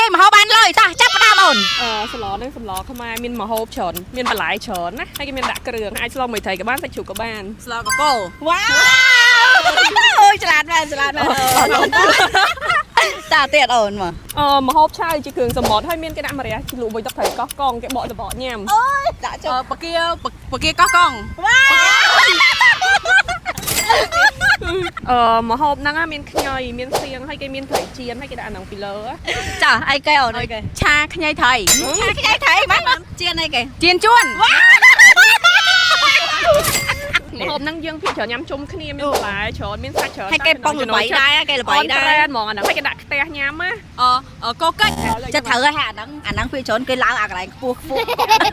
ទាយម្ហូបបានលុយតោះចាប់ផ្ដើមអូន។ អឺសម្លហ្នឹងសម្លខ្មែរមានម្ហូបច្រើនមានបន្លែច្រើនណាហើយគេមានដាក់គ្រឿងអាចស្លមួយត្រីក៏បានសាច់ជ្រូកក៏បាន។ ស្លកកូ វ៉ាវអូយឆ្លាតមែនឆ្លាតមែនតាទៀតអូនមក។ អឺម្ហូបឆៅជាគ្រឿងសមុទ្រហើយមានគេដាក់ម្រះជ្លក់មួយទឹកត្រីកោះកងគេបកសបកញ៉ាំ។ អូយដាក់ចុះ អឺបកាបកាកោះកុង វ៉ា អឺម្ហូបហ្នឹងមានខ្ញីមានសៀងហើយគេមានត្រីចៀនហើយគេដាក់អាហ្នឹងពីលើ ចាអីគេអូនអីគេ? ឆាខ្ញីត្រី។ ឆាខ្ញីត្រីបានចៀនអីគេ? ចៀនជួន វ៉ា ម្ហូបហ្នឹងយើងភាគច្រើនញ៉ាំជុំគ្នាមានបន្លែច្រើនមានសាច់ច្រើន ហើយគេប៉ុងល្បីដែរគេល្បីដែរ ត្រែនហ្មងអាហ្នឹងហើយគេដាក់ខ្ទះញ៉ាំណា។ អឺកកិច្ច ចិត្តត្រូវហើយអាហ្នឹងអាហ្នឹងពេលច្រើនគេឡើងអាកន្លែងខ្ពស់ខ្ពស់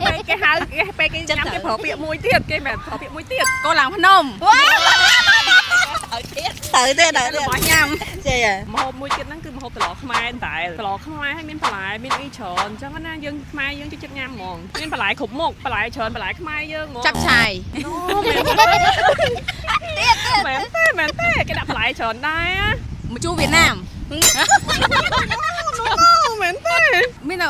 ពេលគេហៅគេពេលគេញ៉ាំគេប្រើពាក្យមួយទៀតគេមិនប្រើពាក្យមួយទៀត កោឡើងភ្នំ វ៉ាត្រូវទៀតត្រូវទៀតត្រូវទៀត របស់ញ៉ាំ ចេះ ម្ហូបមួយទៀតហ្នឹងគឺម្ហូបត្រឡខ្មែរតែត្រឡខ្មែរហើយមានបន្លែមានអីច្រើនអញ្ចឹងណាយើងខ្មែរយើងចូលចិត្តញ៉ាំហ្មងមានបន្លែគ្រប់មុខបន្លែច្រើនបន្លែខ្មែរយើងហ្មង ចាប់ឆាយ មែនទេមែនទេគេដាក់បន្លែច្រើនដែរ ម្ជូរវៀតណាម មែនទេ មាន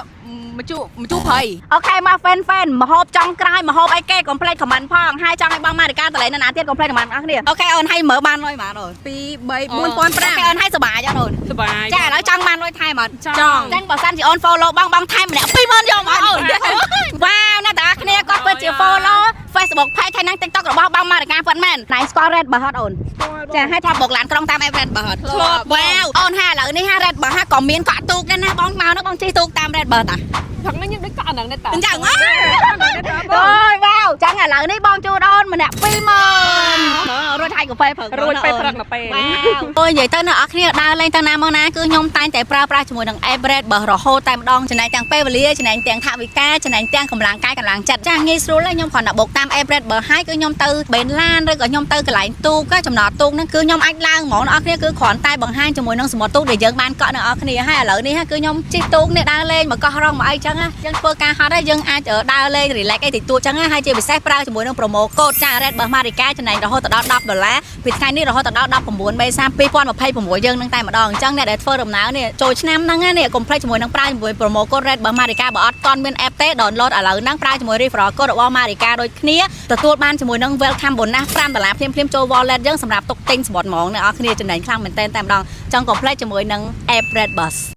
ម្ជូរម្ជូរព្រៃ OK មក fan fan ម្ហូបចង់ក្រោយម្ហូបអីគេកុំភ្លេច comment ផងហើយចង់ឲ្យបងម៉ារិកាតលេនៅណាទៀតកុំភ្លេច comment អស់គ្នា OK អូនឲ្យមើលបានលុយបានអូន 2 3 4005 OK អូនឲ្យសប្បាយអត់អូន? សប្បាយ។ ចាឥឡូវចង់បានលុយថែមអត់? ចង់។ ចឹងបើសិនជាអូន follow បងបងថែមម្នាក់20000យកមកអូនវ៉ាវណាស់តាគ្នាគាត់ពិតជា follow Facebook page ហើយនិង TikTok របស់បងម៉ារិកាពិតមែនណៃស្គាល់ Red បើហត់អូន? ចាហើយធ្លាប់បុកឡានក្រុងតាម app Red បើហត់? ធ្លាប់។ វ៉ាវអូនហាឥឡូវនេះហា Red បើហាក៏មានកក់ទូកដែរណាបងមកនោះបងជិះទូកតាម Red បើតា ផឹកនេះយើងដូចកក់អាហ្នឹងដែរតា អញ្ចឹងហ៎ អូ អូយវ៉ាវចឹងឥឡូវនេះបងជូនអូនម្នាក់20000រួចហើយកាហ្វេព្រឹក រួចពេលព្រឹកដល់ពេល វ៉ាវអូយនិយាយទៅអ្នកនរគ្នាដើរលេងទៅណាមកណាគឺខ្ញុំតែងតែប្រើប្រាស់ជាមួយនឹង app Red បើរហូតតែម្ដងចំណែកទាំងពេលវេលាចំណែកទាំងថវិកាចំណែកទាំងកម្លាំងកាយកម្លាំងចិត្តចាងាយស្រួលហើយខ្ញុំគ្រាន់តែបុកតាម app Red បើហើយគឺខ្ញុំទៅបេនឡានឬក៏ខ្ញុំទៅកន្លែងទូកចំណតទូកហ្នឹងគឺខ្ញុំអាចឡើងហ្មងអ្នកនរគ្នាគឺគ្រាន់តែបង្ហាញជាមួយនឹងសមុទ្រទូកដែលយើងបានកក់អ្នកនរគ្នាហើយឥឡូវនេះគឺខ្ញុំជិះទូកនេះដើរលេងមកកោះរងមកអីចឹងយើងធ្វើការហត់ហើយយើងអាចដើរលេង relax អីតិចតួចចឹងហើយជាពិសេសប្រើជាមួយនឹង promo code ចា Red បើ Marica ចំណេញរហូតដល់10ដុល្លារពីថ្ងៃនេះរហូតដល់19មេសា2026យើងនឹងតែម្ដងអញ្ចឹងអ្នកដែលធ្វើដំណើរនេះចូលឆ្នាំហ្នឹងនេះកុំភ្លេចជាមួយនឹងប្រើជាមួយ promo code Red បើ Marica បើអត់ទាន់មាន app ទេ download ឥឡូវហ្នឹងប្រើជាមួយ referral code របស់ Marica ដូចគ្នាទទួលបានជាមួយនឹង welcome bonus 5ដុល្លារភ្លាមៗចូល wallet យើងសម្រាប់ទុកទិញសំបុត្រហ្មងអ្នកនរគ្នាចំណេញខ្លាំងមែនទែនតែម្ដងចង់កុំភ្លេចជាមួយនឹង app Red Bus។